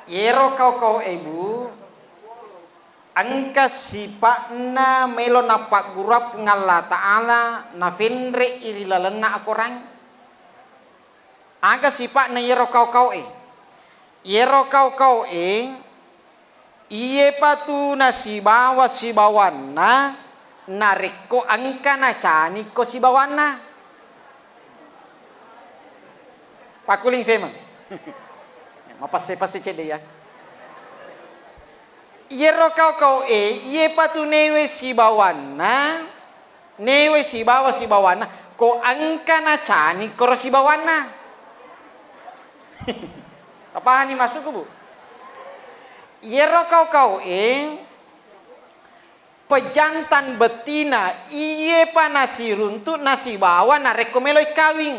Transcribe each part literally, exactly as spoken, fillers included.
Iyero kau-kau e, Bu, engka sipa'na melo napaggurua Puang Allah Ta'ala, nafenre'i ri lalenna akorang. Aga sipa'na iyero kau-kau e? Iyero kau-kau e, iyepa tu nasibawa sibawanna narekko engka nacanikko sibawanna. Pakkuling femeng. Mapasse-passe cedde ya. Iyero kau-kau e, iyepa tu newe sibawanna, newe sibawa sibawanna, ko engka nacani koro sibawanna. Tapahani maksudku, Bu? Iyero kau-kau e, pejantan bettina, iyepa nasiruntu nasibawa narekko meloi kawing.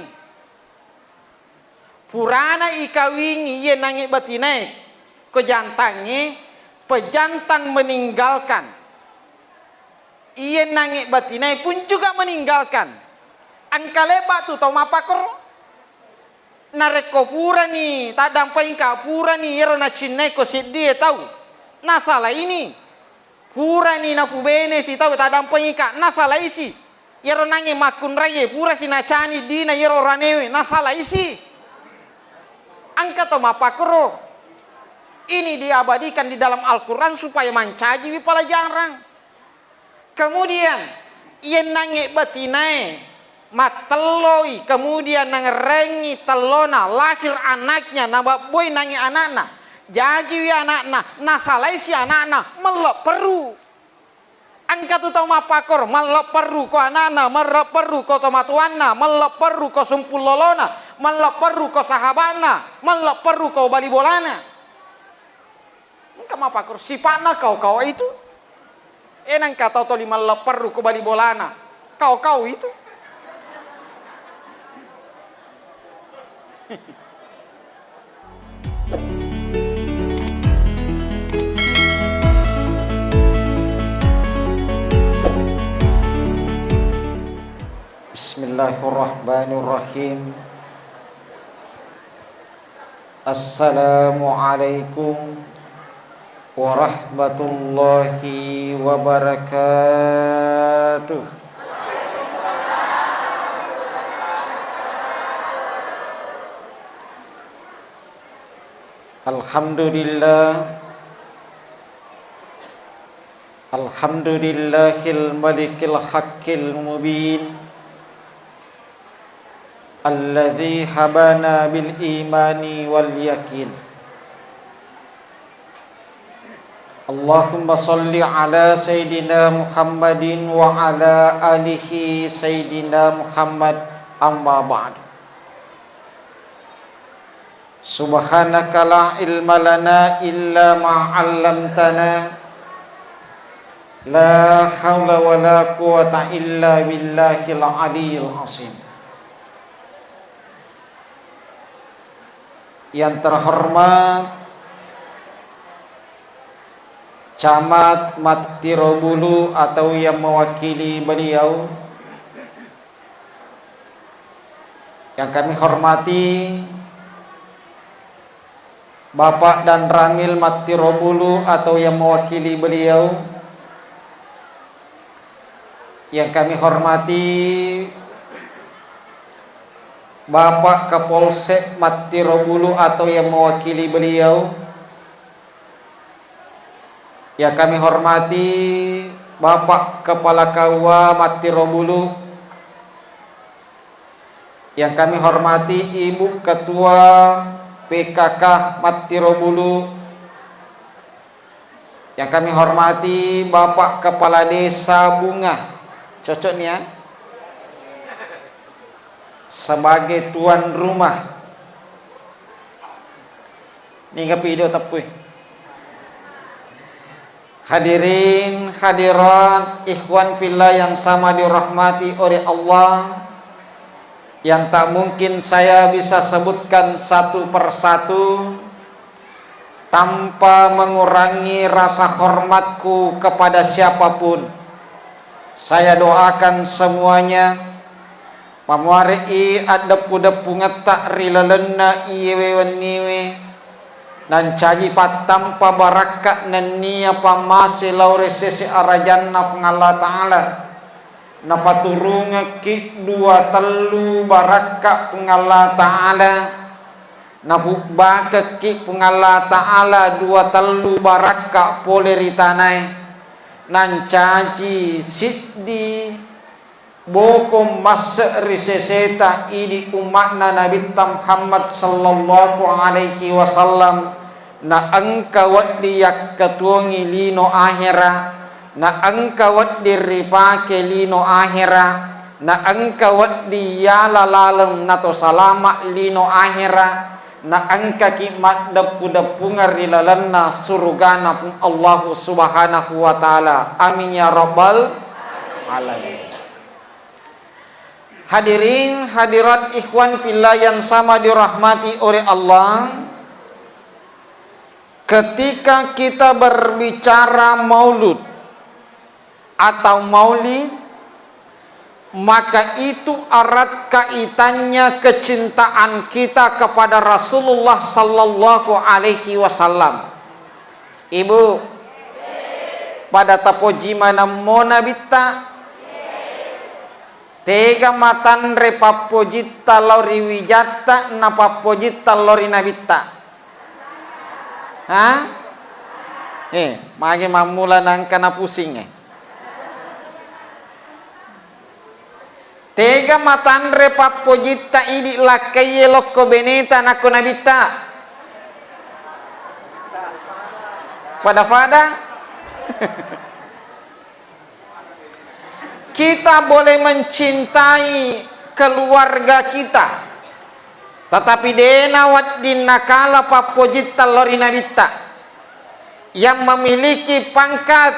Purana ikawingi iye nangnge batinae ko jantangnge, pejantan meninggalkan. Iye nangnge batinae pun juga meninggalkan. Engka lebbak tu tau mappakkoro. Narekko purani taddampengika, purani iyero nacinnae ko seddie tau, nasalaini. Purani napubene sitau taddampengika, nasalaisi. Iyero nangnge makkunraie purasi nacani dina iyero ranewe, nasalaisi. Engka to mappakkoro. Ini diabadikan di dalam Al-Quran supaya mancajiwi pelajaran. Kemudian, iye nangnge batinae mattelloi, kemudian nangerengngi tellona, lahir anaknya, nababboi nangnge anakna, jajiwi anakna, nasalaisi anakna, mellepperru. Engka tu tau mappakkoro, mellepperru ko anakna, mellepperru ko tomatoanna, mellepperru ko sumpung lolona, mellepperru ko sahabatna, mellepperru ko bali bolana. Engka mappakkoro, sipa'na kau-kau itu. E, nengka tau toli mallepperru ko bali bolana. Kau-kau itu. Bismillahirrahmanirrahim. Assalamualaikum warahmatullahi wabarakatuh. Alhamdulillah. Alhamdulillahil malikil haqqil mubin. Alladzi habana bil imani wal yakin. Allahumma salli ala Sayyidina Muhammadin wa ala alihi Sayyidina Muhammad, amma ba'd. Subhanaka la ilma lana illa ma 'allamtana. La haula wa la quwwata illa billahil aliyyil azim. Yang terhormat Camat Mattirobulu atau yang mewakili beliau, yang kami hormati Bapak Danramil Mattirobulu atau yang mewakili beliau, yang kami hormati Bapak Kapolsek Mattirobulu atau yang mewakili beliau, yang kami hormati Bapak Kepala K U A Mattirobulu, yang kami hormati Ibu Ketua P K K Mattirobulu, yang kami hormati Bapak Kepala Desa Bunga, cocok nih ya, sebagai tuan rumah. Niga video teppui. Hadirin hadirat, ikhwan fillah yang sama dirahmati oleh Allah, yang tak mungkin saya bisa sebutkan satu persatu tanpa mengurangi rasa hormatku kepada siapapun. Saya doakan semuanya mamuare'i addeppu-deppungetta ri lalenna iyewe wenniwe, Nancaji pattampa barakka nennia pammase lao ri sese arajanna Puang Allah Ta'ala. Napaturungekki dua tellu barakka Puang Allah Ta'ala. Napubbakekki Puang Allah Ta'ala dua tellu barakka pole ri tanae. Nancaji siddi bokong masse ri seseta idi umma'na Nabitta Muhammad sallallahu alaihi wasallam, na engka wedding yakketuongi lino ahera, na engka wedding ripake lino ahera, na engka wedding yala laleng nato salama lino ahera, na engkaki maddeppu-deppungeng ri lalenna surugana Puang Allahu Subhanahu wa Ta'ala. Amin ya rabbal alamin. Hadirin hadirat ikhwan fillah yang sama dirahmati oleh Allah, ketika kita berbicara maulud atau maulid, maka itu erat kaitannya kecintaan kita kepada Rasulullah sallallahu alaihi wasallam. Ibu, pada tapoji maneng mo Nabitta? Tega matanre pappojitta lao ri wijatta na pappojitta lao ri Nabitta? Ha? Eh, magi mammula nangka napusing, eh. Tega matanre pappojitta idi lakkaiye lokko beneta nakko Nabitta? Pada-pada. Kita boleh mencintai keluarga kita, tetapi dena wedding nakala pappojitta lao ri Nabitta. Yang memiliki pangkat,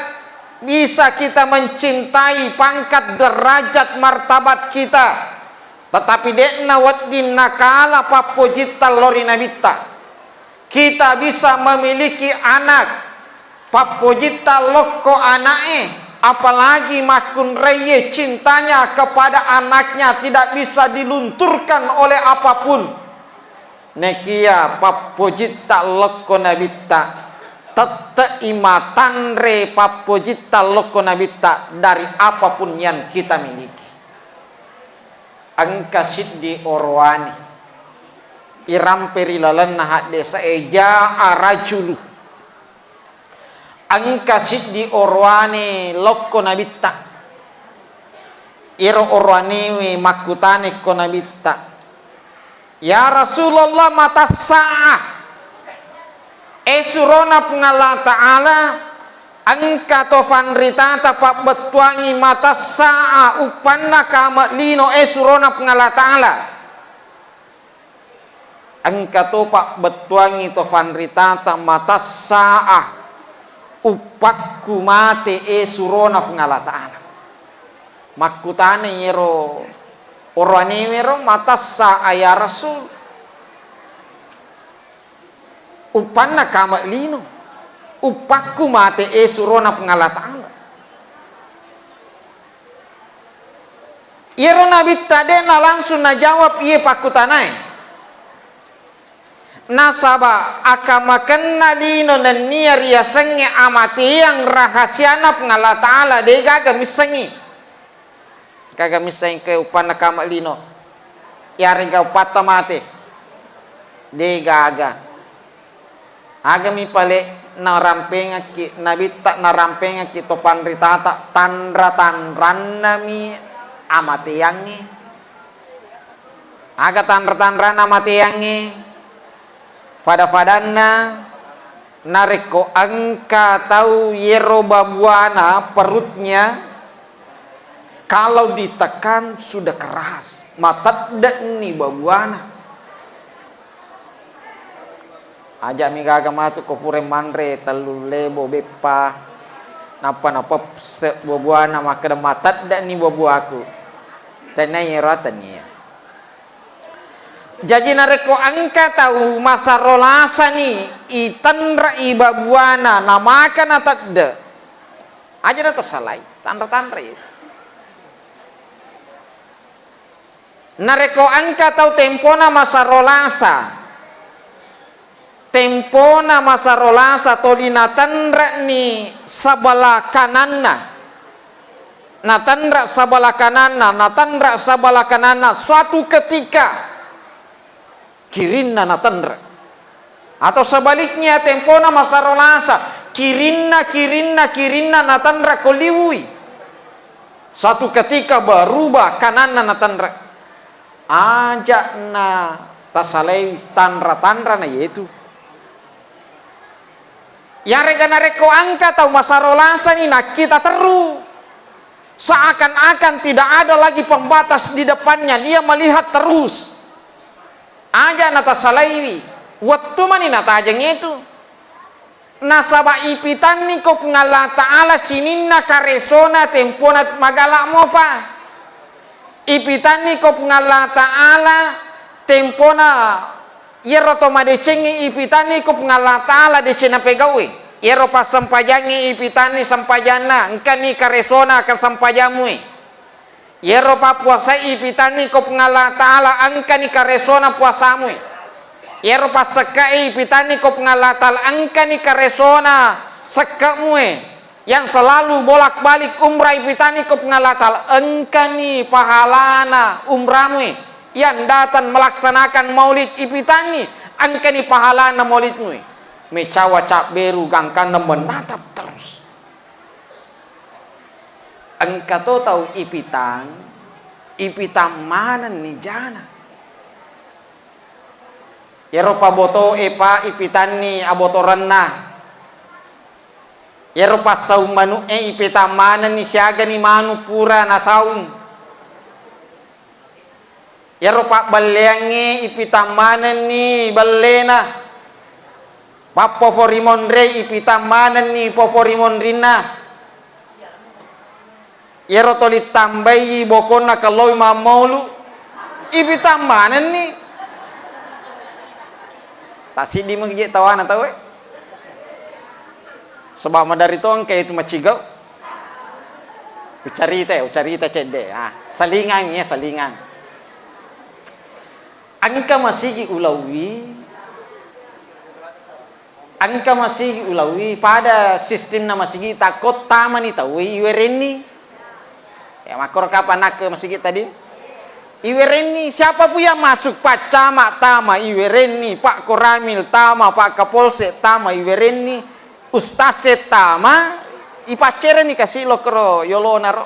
bisa kita mencintai pangkat, derajat, martabat kita, tetapi de'na wedding nakala pappojitta lao ri Nabitta. Kita bisa memiliki anak, pappojitta lokko ana'e, apalagi makkunraie cintanya kepada anaknya tidak bisa dilunturkan oleh apapun. Nekia pappojitta lokko Nabitta, tette'i matanre pappojitta lokko Nabitta dari apapun yang kita miliki. Engka siddi oroane irampe ri lalenna haddese'e, ja'a rajulu. Engka siddi oroane lokko Nabitta. Iyaro oroanewe makkutana ko Nabitta, "Ya Rasulullah, mata sa'ah?" E surona Puang Allah Ta'ala, engka to fanritata pabbettuangi mata sa'a uppanna kame lino, e surona Puang Allah Ta'ala. Engka to pabbettuangi to fanritata mata sa'a uppakku mate, e surona Puang Allah Ta'ala. Makkutana iyaro oroanewero, "Mata sa'a ya Rasul?" Uppanna kame lino, uppakku mate, e surona Puang Allah Ta'ala. Iyaro Nabitta de'na langsung najawab iye pakkutanae. Nasaba akamakenna lino nennia riasengnge amateang rahasiana Puang Allah Ta'ala, de'gaga missengngi. Gaga missengngi ke uppanna kame lino, iyarega uppatta mate? De'gaga. Agami pale narampengekki Nabitta, narampengekki to panritata, tanra-tanrannami amateangnge. Aga tanra-tanranna amateangnge? Fada-fadanna, narekko engka tau yero babuana, perutnya, kalau ditekan sudah keras, matedde'ni babuana. Aja'mi gaga matu ko pura manre tellu lebo beppa, nappa napepse buah-buahna, makkeda, "Matedde'ni buah-buahku." Tennia iyaro, tennia. Jaji narekko engka tau masaro lasani, itenre'i babuana, namaka natedde, aja natassalai, tanra-tanrai. Narekko engka tau tempona masaro lasa, Tempona masaro lasa toli natenre'ni sabala kananna. Natenre' sabala kananna, natenre' sabala kananna. Suatu ketika, kirinna natenre'. Atau sebaliknya, tempona masaro lasa, kirinna, kirinna, kirinna natenre' ko liwui. Suatu ketika berubah kananna natenre'. Aja'na tasalaiwi tanra-tanrana yetu. Yarega narekko engka tau masaro lasani nakkita terru, seakan-akan tidak ada lagi pembatas di depannya, dia melihat terus. Aja natasalaiwi, wettu mani natajeng itu. Nasaba ipitanniko Puang Allah Ta'ala sininna karesona tempona magala mofa. Ipitanniko Puang Allah Ta'ala tempona iyaro to madecengnge, ipitanniko Puang Allah Ta'ala deceng napegau'i. Iyaro passempajangnge ipitanni sempajanna, engkani karesona akan sempajamui. Iyaro pappuasai ipitanniko Puang Allah Ta'ala engkani karesona puasamui. Iyaro passekka'i ipitanniko Puang Allah Ta'ala engkani karesona sekke'mue. Yang selalu bolak-balik umrah ipitanniko Puang Allah Ta'ala engkani pahalana umramue. Yang datang melaksanakan maulid ipitanni engkani pahalana maulidmue. Mecawa cabberu gangkanna menatap terus. Engka to tau ipitang, ipitang manenni jana. Iyaro paboto'e, Pak, ipitanni abotorenna. Iyaro passaung manu'e ipitang manenni siagani manu pura nasaung. Iyaro pabbelleangnge ipitang manenni bellena. Pappoforimonrei ipitang manenni poforimonrinna. Iyaro toli tambai bokonna kelloi mammaulu, ipitang manenni. Tasiddi magi je tawana tauwe. Sebab maderri to engka itu macigau. Ucarita, ucarita cedde. Ah, salingang ya, salingang. Engka masigi ulauwi, engka masigi ulauwi, pada sistemna masigi takko tamani tauwe iwerenni. Ya, makkoro kapang nakke masigi tadi? Iwerenni, siapapun yang masuk, Pak Camat tama iwerenni, Pak Koramil tama, Pak Kapolsek tama iwerenni, Ustaz e tama, ipaccereni kasi lokro yolona ro.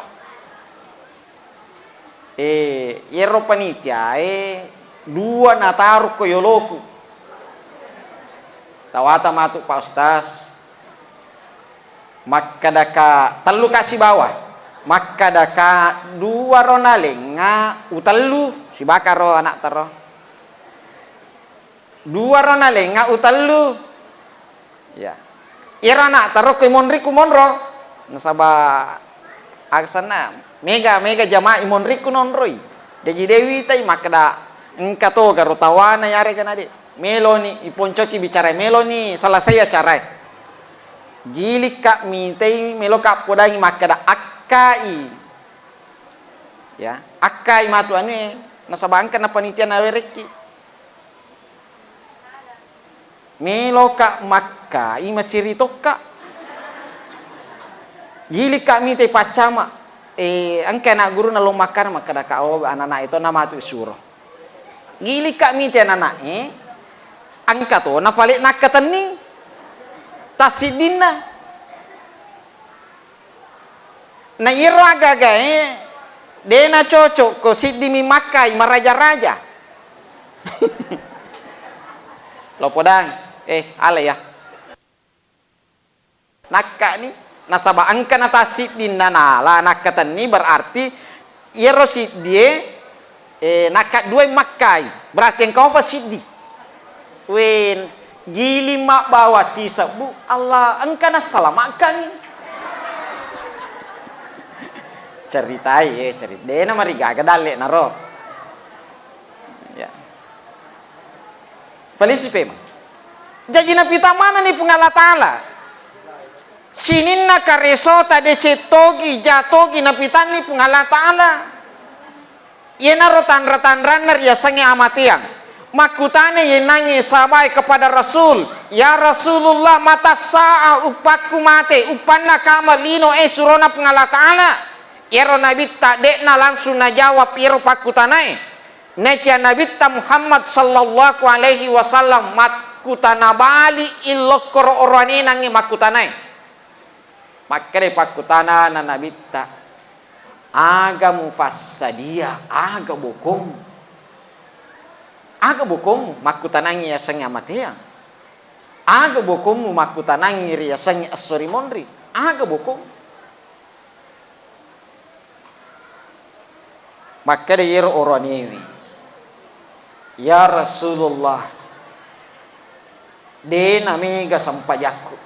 Eh, iyaro panitiae dua natarukko yoloku. Tawata matu, Pak Ustaz. Makkedaka, tellu kasi bawa. Makkedaka, dua ro nalengnga utellu, sibaka ro anak taro. Dua ro nalengnga utellu. Ya. Iyaro anak taro ko monri ku monro. Nasaba aksanna mega, mega jamaah i monri ku nonroi. Jaji dewi tai makkeda engka to garo tawana yarega nade. Meloni iponcoki bicara, meloni selesai acarae. Jilikka mitei, meloka podangi makkeda akkai. Ya, akkai matu anue, nasaba engka na panitia nawerekki. Meloka makkai masiri tokka. Gilikka mitei paccama. Eh, engka anak guru nalong makkana, makkedaka, oh, anak-anak itu namatu suro. Gilikka mitei anak-anak, eh, engka to nafale nakkatenning tassiddinna. Na iyaro aga-agae de nacocok ko siddimi makkai maraja-raja. Lo podang, eh, ale ya. Nakkani, nasaba engka natassiddinna nala nakkatenni, berarti iyaro siddie, eh, nakkaduai makkai, berarti engka mopa siddi. Wen, giling mabbawa sisebbu, Allah, engka nassalamakkangngi. Ceritai, eh, cerit-, dena marigaga dalle naro. Ya. Falisi pemeng. Jaji napita manenni Puang Allah Ta'ala. Sininna karesota deceng togi, ja togi napitanni Puang Allah Ta'ala. Iyanaro tanra-tanranna riasengnge amateang. Makkutana yenangnge sahabae kepada Rasul, "Ya Rasulullah, mata sa'a, uppakku mate, uppanna kama lino e surona Puang Allah Ta'ala?" Iyaro Nabitta de'na langsung najawab iyaro pakkutanae. Nekia Nabitta Muhammad sallallahu alaihi wasallam makkutana bali illokkoro oroanenangnge makkutanae. Makkeda pakkutana na Nabitta, "Aga mufassadia, aga bokommu? Aga bokommu?" Makkutanangngi yasengnge amateang. "Aga bokommu?" Makkutanangngi ri yasengnge esso ri monri. "Aga bokommu?" Makkeda iyaro oroanewe, "Ya Rasulullah, de namega sempajakku.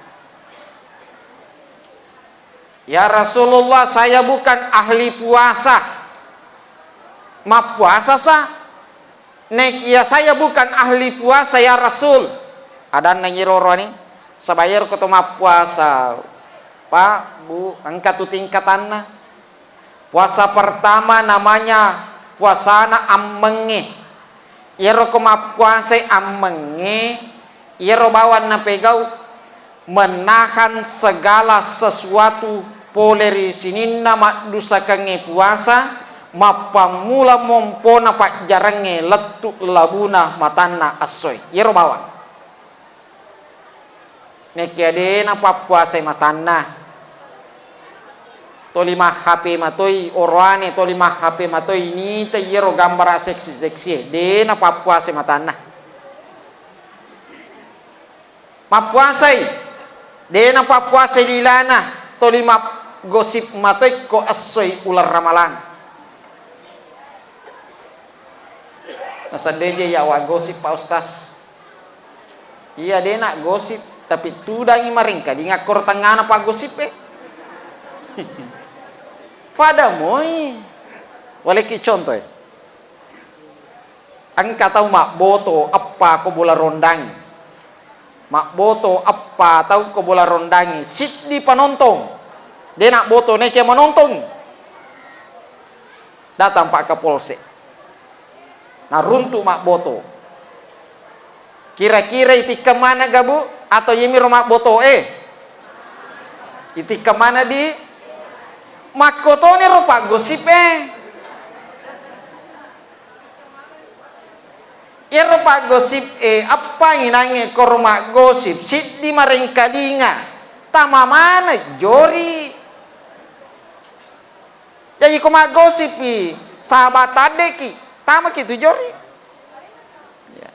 Ya Rasulullah, saya bukan ahli puasa. Mappuasa sa? Nekia saya bukan ahli puasa, ya Rasul." Adanna iyaro oroane, "Saba iyaro ko to mappuasa, Pak, Bu, engka tu tingkatanna. Puasa pertama namanya puasana ammengnge. Iyaro ko mappuasai ammengnge, iyaro bawang napegau menahan segala sesuatu pole ri sininna maddusakengnge puasa, mappammula mompona pajjarengnge lettu labuna matanna essoe." Iyaro bawang. Nekia de napappuasai matanna, toli ma-H P matoi oroane, toli ma-H P matoi nita iyaro gambara seksi-seksie, de napappuasai matanna. Mappuasai, de napappuasai lilana, toli maggosip matoi ko essoi uleng ramalang. Nasaddeje ya wa gosip, Pak Ustaz. Iya, de na gosip, tapi tudangi marengkalinga koro tengngana paggosip e. Fada moi. Waleki contoh e. Engka tau mabboto eppa ko bola rondang. Mabboto eppa tau ko bola rondangi, siddi panontong. De na boto nekia manontong. Datang Pak Kapolsek. Naruntu mabboto. Kira-kira itikkeng mana ga, Bu? Atau yemiro mabboto e? Itikkeng mana di? Makkotoni ro paggosip e. Iyaro paggosip e, appangi nangnge koro maggosip, siddi marengkalinga, tama maneng jori. Jaji ko maggosip i, saba taddeki, tamaki tu jori. Ya.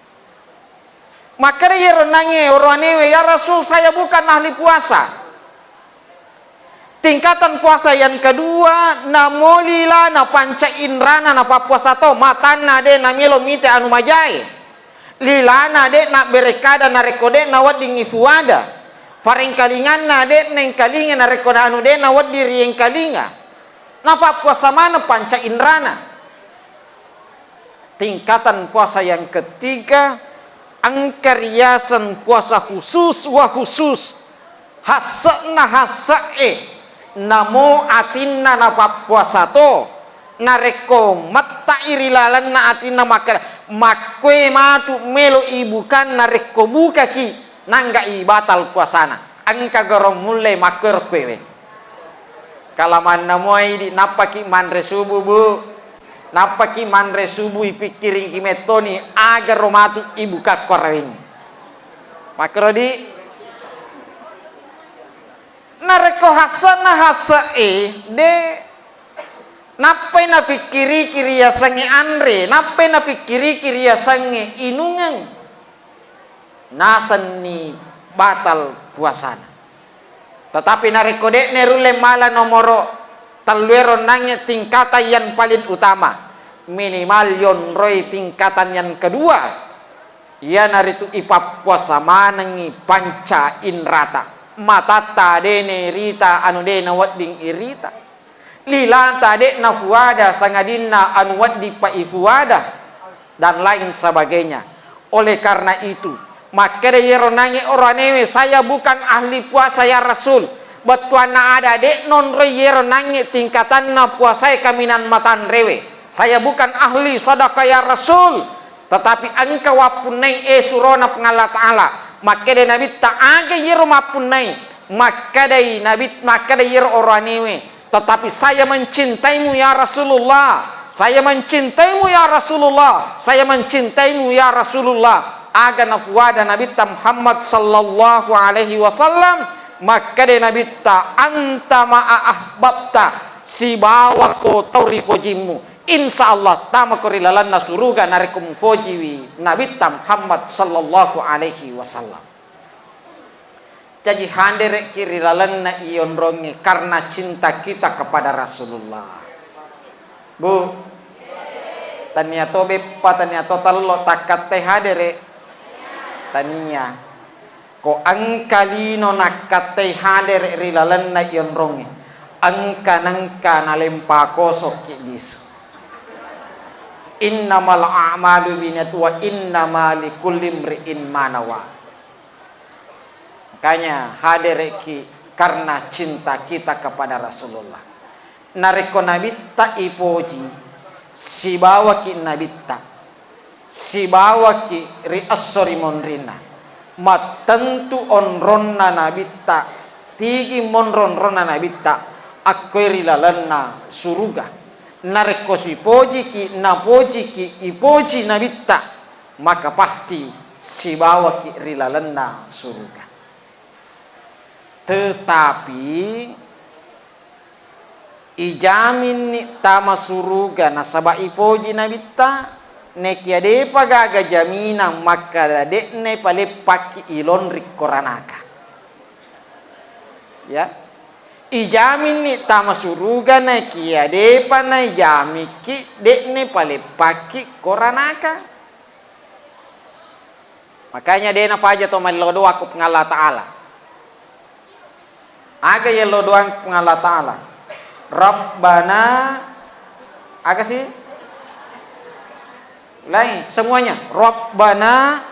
Makkeda iyaro nangnge oroanewe, "Ya Rasul, saya bukan ahli puasa." Tingkatan puasa yang kedua, namo lila napanca inrana napappuasa to, matanna de namelo mite anu majae. Lilana de nabberekada narekko de nawedding ifuada. Farengkalinganna de nengkalinga narekko na anu de nawedding riengkalinga. Napappuasa maneng panca inrana. Tingkatan puasa yang ketiga, engka riaseng puasa khusus wa khusus. Hasse'na hasse'e, namo atinna napappuasa to. Narekko metta'i ri lalenna atinna makkeda, makkue matu melo ibukanna, rekko bukaki, nangga ibatal puasana. Engka garo mulle makkue rokkuewe. Kalamanna mua idi, nappaki manre subuh, Bu. Nappaki manre subuh, ipikkiringki mettoni agaro matu ibukakko araweng. Makkero di. Narekko hasse'na hasse'e, de. Nappai napikkiriki riasengnge anre, nappai napikkiriki riasengnge inungeng. Nasenni batal puasana. Tetapi narekko de'ne rulle mala nomoro tellu ero nangnge tingkatan yang paling utama, minimal yonroi tingkatan yang kedua, iyanaritu ipappuasa manengngi panca inrata, matatta de'ne rita anu de nawedding irita. Lilata de'na fuada sangadinna anu weddippa ifuada, dan lain sebagainya. Oleh karena itu, makkeda yero nangnge oroanewe, "Saya bukan ahli puasa, ya Rasul." Bettuanna ada de nonroi yero nangnge tingkatanna puasae kaminang matanrewe. "Saya bukan ahli sedekah, ya Rasul." Tetapi engka wappunnai, eh, surona Puang Allah Ta'ala. Makkeda Nabitta, aga iyaro mappunnai? Makkedai Nabi, makkeda iyaro oroanewe, tetapi saya mencintaimu ya Rasulullah. Saya mencintaimu ya Rasulullah. Saya mencintaimu ya Rasulullah. Aga napuada Nabitta Muhammad sallallahu alaihi wasallam, makkeda Nabitta, anta ma'a ahbabta, sibawako tau ripojimmu. Insya Allah tamako ri lalenna suruga narekko mupojiwi Nabitta Muhammad sallallahu alaihi wasallam. Jaji, hadere'ki ri lalenna iyonrongnge karena cinta kita kepada Rasulullah. Bu, tania to beppa, tania to tello takkattai hadere? Tania. Ko engka lino nakkattai hadere ri lalenna iyonrongnge, engka nengka nalempa kosokki lisu. Innamal a'malu binniyat wa innama likulli imri'in ma nawa. Makanya hadere'ki karena cinta kita kepada Rasulullah. Narekko Nabitta ipoji, sibawaki Nabitta, sibawaki ri esso ri monrinna, mattentu onronna Nabitta, tigi monro-onronna Nabitta, akkoe ri lalenna suruga. Narekko sipojiki, napojiki, ipoji Nabitta, maka pasti sibawaki ri lalenna suruga. Tetapi ijaminni tama suruga nasaba ipoji Nabitta, nekia depa gaga jaminang makkada de'na ipaleppakki ilonri koranaka. Ya. Ijaminni tama suruga nekia depa naijamikki de'na ipaleppakki koranaka. Makanya de napaja to mello doa ku Puang Allah Ta'ala. Aga yello doang Puang Allah Ta'ala? Rabbana, aga sih? Lain, semuanya. Rabbana.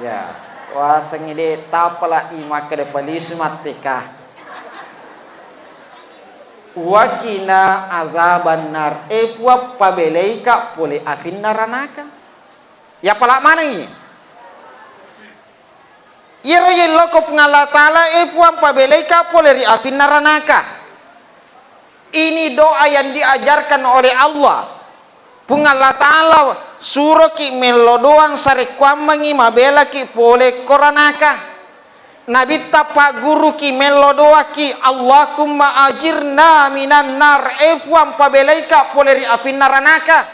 Ya, wasengi de tapala i makkeda palisu matteka. Waqina adzabannar, e Puang, pabelaika pole afinna ranaka. Ya pala manengi. Iyaro yelloko Puang Allah Ta'ala, e Puang, pabelaika pole ri afinna ranaka. Ini doa yang diajarkan oleh Allah. Puang Allah Ta'ala suroki mello doang sarekkuammengi mabelaki pole ko ranaka. Nabitta pagguruki mello doaki, Allahumma ajirna minan nar, e Puang, pabelaika pole ri afinna ranaka.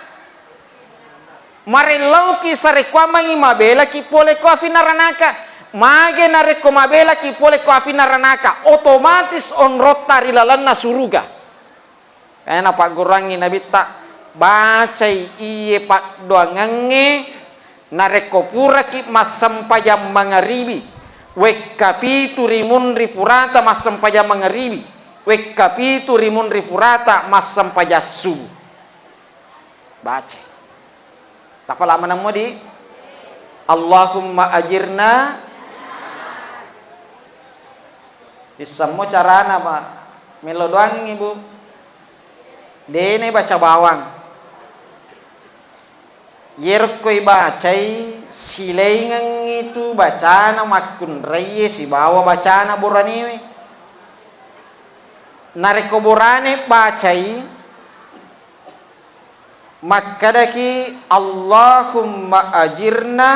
Marellauki sarekkuammengi mabelaki pole ko afinna ranaka. Mage narekko mabelaki pole ko afinna ranaka, otomatis onrotta ri lalenna suruga. Kaya napagguruangngi Nabitta, bacai iye paddoangengnge narekko puraki massempajang mangaribi, wekka pitu ri munri purata massempajang mangaribi, wekka pitu ri munri purata massempajang subuh. Bacai. Tafala maneng modi, Allahumma ajirna. Tissemmo carana, Pak. Melo doangngi, Bu. Dene baca bawang. Yerekko ibacai, silaingengngi tu bacana makkunraie sibawa bacana boranewe. Narekko borane bacai, makkedaki, "Allahumma ajirna,"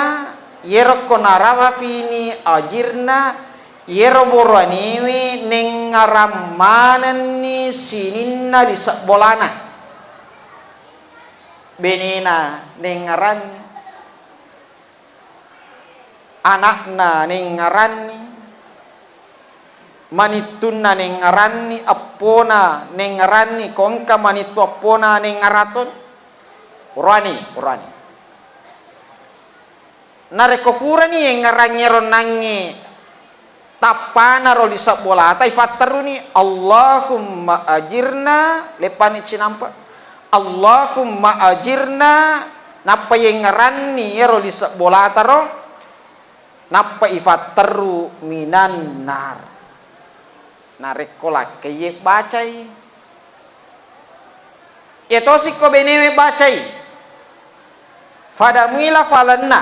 iyerokko narafafini ajirna, iyero boroanewe nengngarang manenni sininna lise' bolana. Benena nengngaranni. Ana'na nengngaranni, manittunna nengngaranni, eppona nengngaranni, ko engka manittu eppona nengngaratoni. Purani, purani. Narekko purani yengngarang ero nangnge tappanaro lise' bolata ifatterruni, "Allahumma ajirna," leppani cinampa, "Allahumma ajirna," nappa yengngaranni ero lise' bolataro, nappa ifatterru minan nar. Narekko lakkaiye bacai. Iyatosi ko benewe bacai. Fada muila falenna.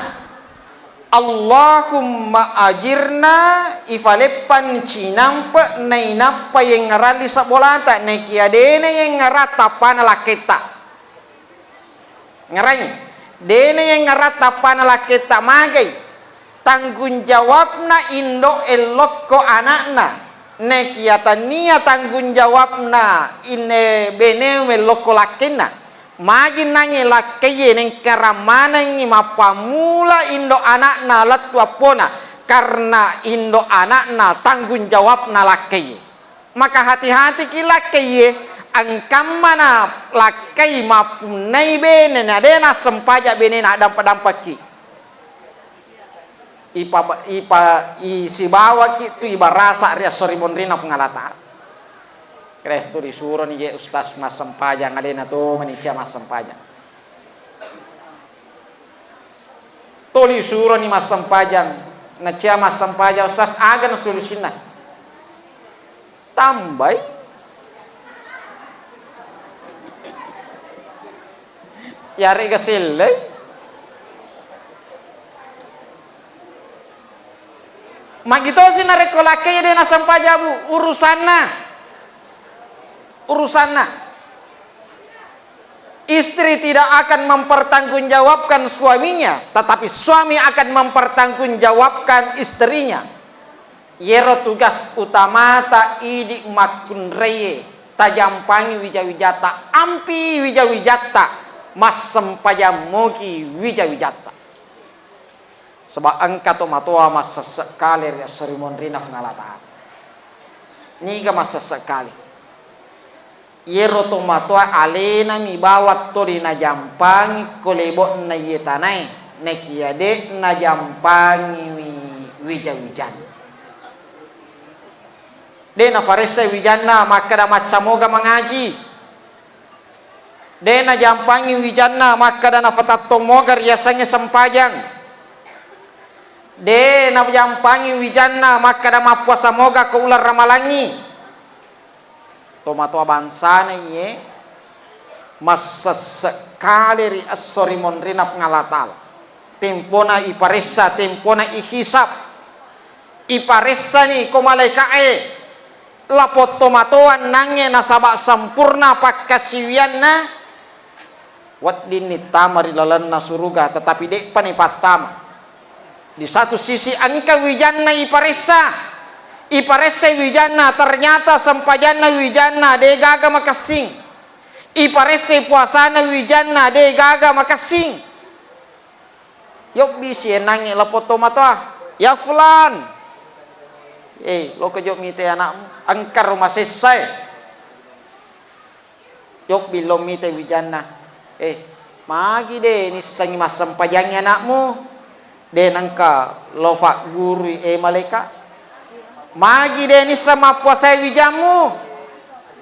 Allahumma ajirna, ifaleppan cinampe nainappa yengngarang lise bolata, nekia dena yengngarang tappana lakketta. Ngerangi, dena yengngarang tappana lakketta magai. Tanggung jawabna indo ellokko anakna. Nekia tania tanggung jawabna inne bene mellokko lakkenna. Magi nangnge lakkaiye nengkarang manengngi mappammula indo anakna lettu appona, karena indo anakna tanggung jawabna lakkaiye. Maka hati-hatiki lakkaiye, engkammana lakkai mappunnai bene na de nassempajang benena, dampa-dampakki. Ipa-, ipa-, isibawaki tu ibarasa ri esso ri monrina Puang Allah Ta'ala. Kere tu risuroni je ustaz massempajang, alena to mani cia massempajang. Tuli suroni massempajang, na cia massempajang ustaz, aga na solusinna? Tambai. Yarega sellei. Magitosi narekko lakkai de nassempajang, Bu, urusanna. Urusanna. Istri tidak akan mempertanggungjawabkan suaminya, tetapi suami akan mempertanggungjawabkan istrinya. Yero tugas utamata idi makkunraie, tajampangi wija-wijata, ampi wija-wijatta, massempajang moki wija-wijatta. Saba engka tomatoa massesse kale ri esso ri monrina Puang Allah Ta'ala. Niga massesse kale? Yero tomatoa alenami bawang tuli najampangi ko lebo'na iye tanae, nakia de najampangiwi wija-wijanna. De naparessai wijanna makkeda maccamoga mangaji. De najampangi wijanna makkeda napatatto moga riasengnge sempajang. De najampangi wijanna makkeda mappuasa moga ko uleng ramalangngi. Tomatoa bangsana iye massesse kale ri esso ri monrina Puang Allah Ta'ala. Tempona iparessa, tempona ihisab. Iparessani ko malaeka'e, lapong tomatoa ennangnge nasaba sempurna pakkasiwianna, weddinni tama ri lalenna suruga, tetapi de'pa nipattama. Di satu sisi engka wijanna iparessa, iparessai wijanna, ternyata sempajanna wijanna degaga makessing. Iparessai puasana wijanna degaga makessing. Yobbi siennangngi lapong tomatoa, "Ya fulan, eh, loka jo mitai anakmu, engka ro masessae." Yobbi lo mitai wijanna, "Eh, magi de nissengngi massempajangngi anakmu? De nengka lo faggurui, eh, malaeka? Magi de nisseng mappuasai wijammu?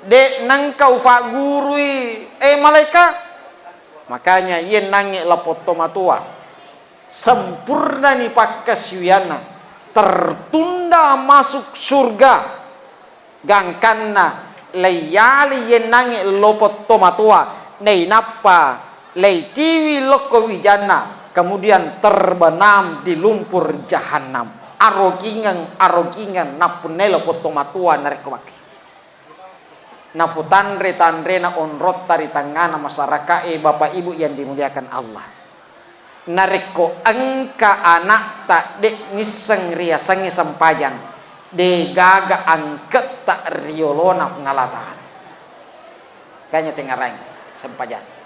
De nengka ufaggurui, eh, malaeka?" Makanya, iye nangnge lapong tomatoa, sempurnani pakkasiwianna, tertunda masuk surga, gangkanna leiyali iye nangnge lapong tomatoa, nainappa leitiwi lokko wijanna, kemudian terbenam di lumpur jahannam. Arogingeng, arogingeng, nappunnai lapong tomatoa narekko makke. Naputanre-tanrena onrotta ri tengngana masyarakae, Bapak Ibu yang dimuliakan Allah. Narekko engka anakta de nisseng riasengnge sempajang, degaga angketta ri yolona Puang Allah Ta'ala. Kanya tengarai sempajang.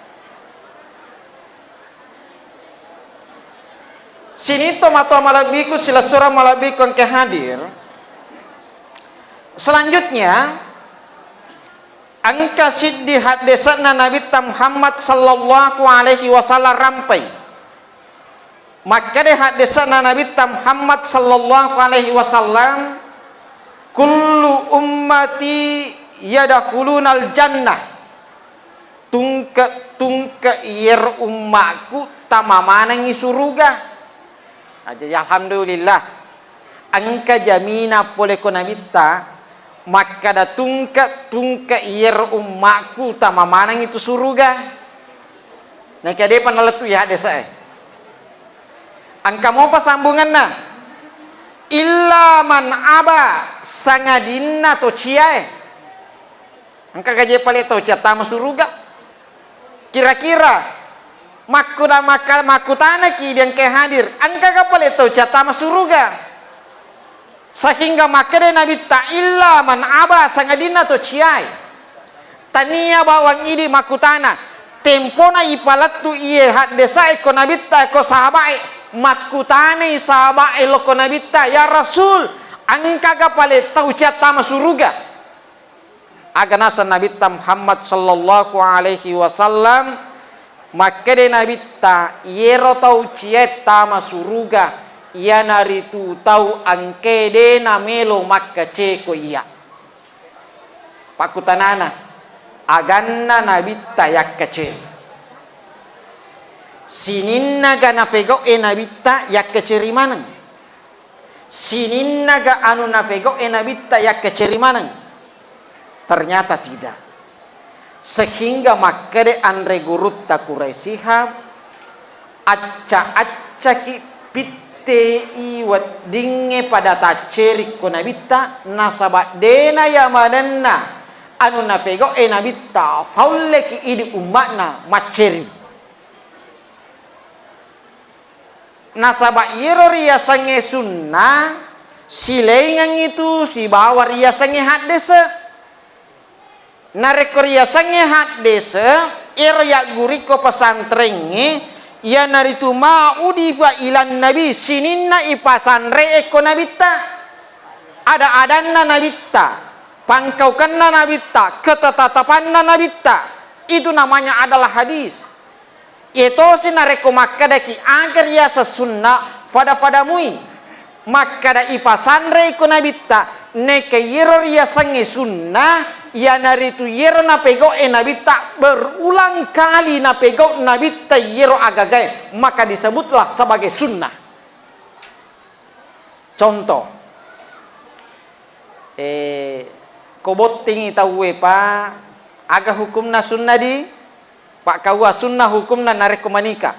Sininto matoa malebbiku, silessureng malebbiku engka hadir. Selanjutnya, engka siddi haddese'na Nabitta Muhammad sallallahu alaihi wasallam rampai. Makkeda haddese'na Nabitta Muhammad sallallahu alaihi wasallam, "Kullu ummati yadkhulunal jannah." Tungke-tungke iyero ummaku tama manengngi suruga. Aja, alhamdulillah. Engka jamina pole ko Nabitta, Makkada tungke-tungke iyaro ummakku tama manengngi tu suruga. Naika depa nalettu iya haddese'e. Engka mopa sambungenna. Illa man aba, sangadinna to ciae. Engka gaje pale tau cia tama suruga. Kira-kira makkuda-, makka-, makkutanaki di engkae hadir, engkaga pale tau cia tama suruga? Sehingga makkeda Nabitta, illa man aba, sangadinna to ciai. Tania bawang idi makkutana, tempona ipalettu iye haddesae ko Nabitta ko sahabae, makkutanai sahabae lokko Nabitta, ya Rasul, engkaga pale tau cia tama suruga? Aga naseng Nabitta Muhammad sallallahu alaihi wasallam, makkeda Nabitta, iyero tau ciae tama suruga, iyanaritu tau engkae de namelo makkaceko iya. Pakkutanana, aganna Nabitta yakkaceri? Sininnaga napegau'e Nabitta yakkaceri maneng? Sininnaga anu napegau'e Nabitta yakkaceri maneng? Ternyata tidak. Sehingga makkeda anre gurutta Quraisyiha, acca-accaki pittei weddingnge pada tacceri ko Nabitta, nasaba dena yamanenna anu napegau'e Nabitta faulleki idi umma'na macceri. Nasaba iyero riyasengnge sunnah, silaingengngi tu sibawa riyasengnge haddese. Narekko riyasengnge haddese, ero yaggurikko pesantrengnge, iyanaritu ma udifa ilan nabi, sininna ipasanre'e ko Nabitta. Ada-adanna Nabitta, pangkaukenna Nabitta, ketetatapanna Nabitta. Itu namanya adalah hadis. Iyetosi narekko makkedaki aga riyaseng sunna, fada-fada mui. Makkeda ipasanrei ko Nabitta, neke iyero riyasengnge sunna, iyanaritu iyero napegau'e Nabitta berulang kali napegau Nabitta iyero agagae, maka disebutlah sebagai sunnah. Contoh, eh, ko bottingi tauwe pa, aga hukumna sunna di? Pakkaua sunna hukumna narekko manika.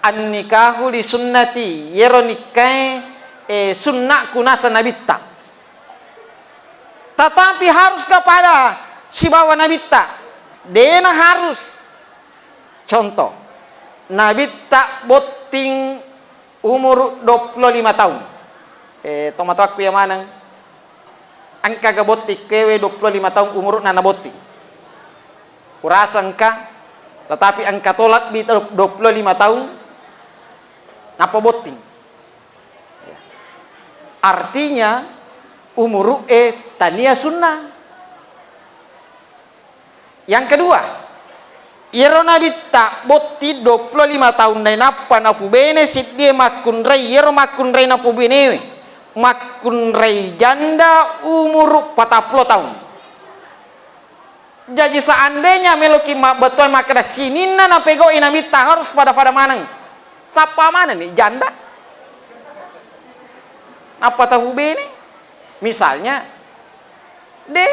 Annikahu li sunnati, yero nikkae, eh, sunnaku nasa Nabitta. Tatapi haruska pada sibawa Nabitta? Dena harus. Contoh, Nabitta botting umuru duappulo lima taung. Eh, tomatoakku iya maneng. Engkaga botting kewe duappulo lima taung umuru'na nabotting? Kurasa engka, tetapi engka to lebbi duappulo lima taung nappa botting. Ya. Artinya, umuru'e tania sunnah. Yang kedua, iyero Nabitta botting duappulo lima taung nainappa napubene siddie makkunrai, iyero makkunrai napubenewe makkunrai janda umuru patappulo taung. Jaji, seandainya meloki mabbettuang makkeda sininna napegau'i Nabitta harus pada-pada maneng, sappa manenni janda nappa tapubene? Misalnya, de.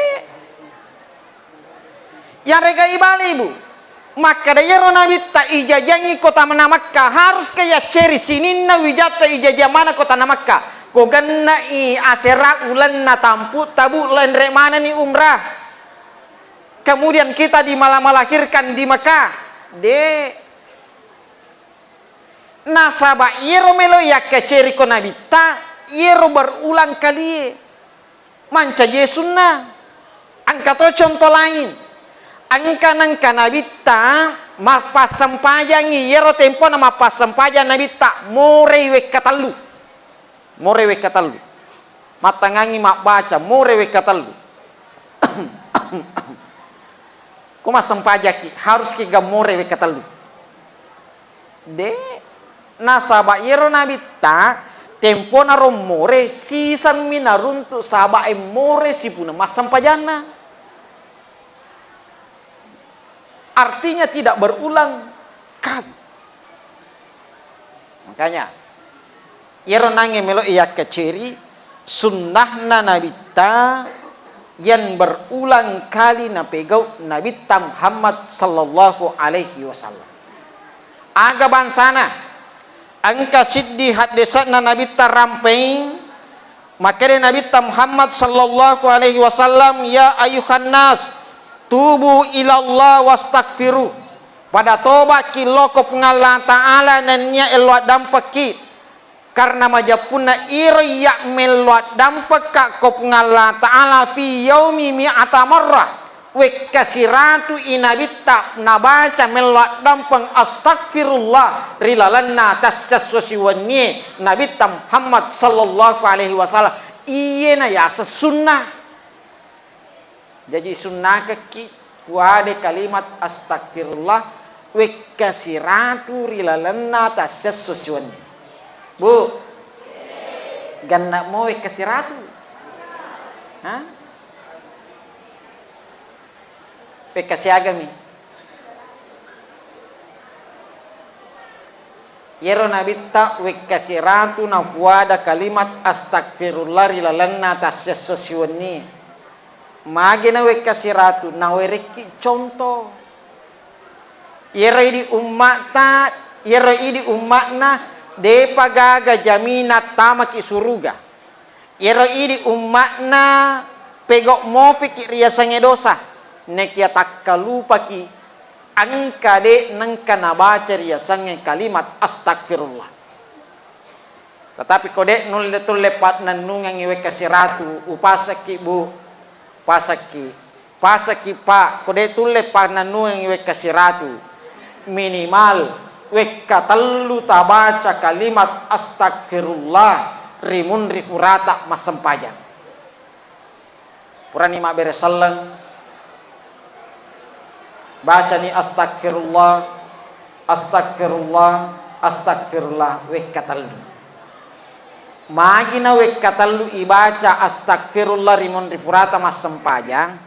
Yarega ibale, Ibu, makkeda iyaro Nabitta ijajiangngi kotana Makkah, haruska yacceri sininna wijatta ijajiang maneng kotana Makkah. Ko genne'i asera ulenna tampu'ta, Bu, lenre manenni umrah. Kemudian kita dimala-, melahirkan di Mekah. De. Nasaba iyaro melo yakkaceriko Nabitta, iyaro berulang kalie mancaji sunnah. Engka to contoh lain. Engka nengka Nabitta mappassempajangngi, iyaro tempona mappassempajang Nabitta, morei wekka tellu. Morei wekka tellu. Mattangangngi mabbaca, morei wekka tellu. Ko massempajakki, haruski ga morei wekka tellu? De, nasaba iyaro Nabitta tempona ro more, sisemmi naruntu sahabae more sipuna massempajanna. Artinya tidak berulang kali. Makanya, iyaro nangnge melo iyakkaceri sunnahna Nabitta, yang berulang kali napegau Nabitta Muhammad sallallahu alaihi wasallam. Aga bangsana, engka siddi haddese'na Nabitta rampei, makkeda Nabitta Muhammad sallallahu alaihi wasallam, "Ya ayuhan nas, tubu ilallah wastaghfiru." Pada tobakki lao ko Puang Allah Ta'ala nennia ello addampekki. Karena majeppunna iro iya mello addampekka ko Puang Allah Ta'ala fi yaumi mi'ata marrah, wekka siratu i Nabitta nabaca mello addampeng astagfirullah ri lalenna tassesso siwennie Nabitta Muhammad sallallahu alaihi wasallam. Iyena yaseng sunnah. Jaji sunnakekki fuade kalimat astagfirullah wekka siratu ri lalenna tassesso siwenni. Bu, ganna'mo wekka siratu? Ha? Wekka siagami? Iyaro Nabitta wekka siratu nafuada kalimat astagfirullah ri lalenna tassesso siwenni. Magi na wekka siratu? Nawerekki conto. Iyaro idi umma'ta, iyaro idi umma'na depa gaga jamina tamaki suruga. Iyaro idi umma'na pegau mofiki riasengnge dosa, nekia takkalupaki engka de nengka nabaca riasengnge kalimat astagfirullah. Tetapi ko de nulle tulle pannennungengngi wekka siratu, upasakki, Bu, pasakki. Pasaki, Pak, ko de tulle pannennungengngi wekka siratu, minimal wekka tellu tabaca kalimat astagfirullah ri munri purata massempajang. Purani mabbere selleng, bacani astagfirullah, astagfirullah, astagfirullah wekka tellu. Magi na wekka tellu ibaca astagfirullah ri munri purata massempajang,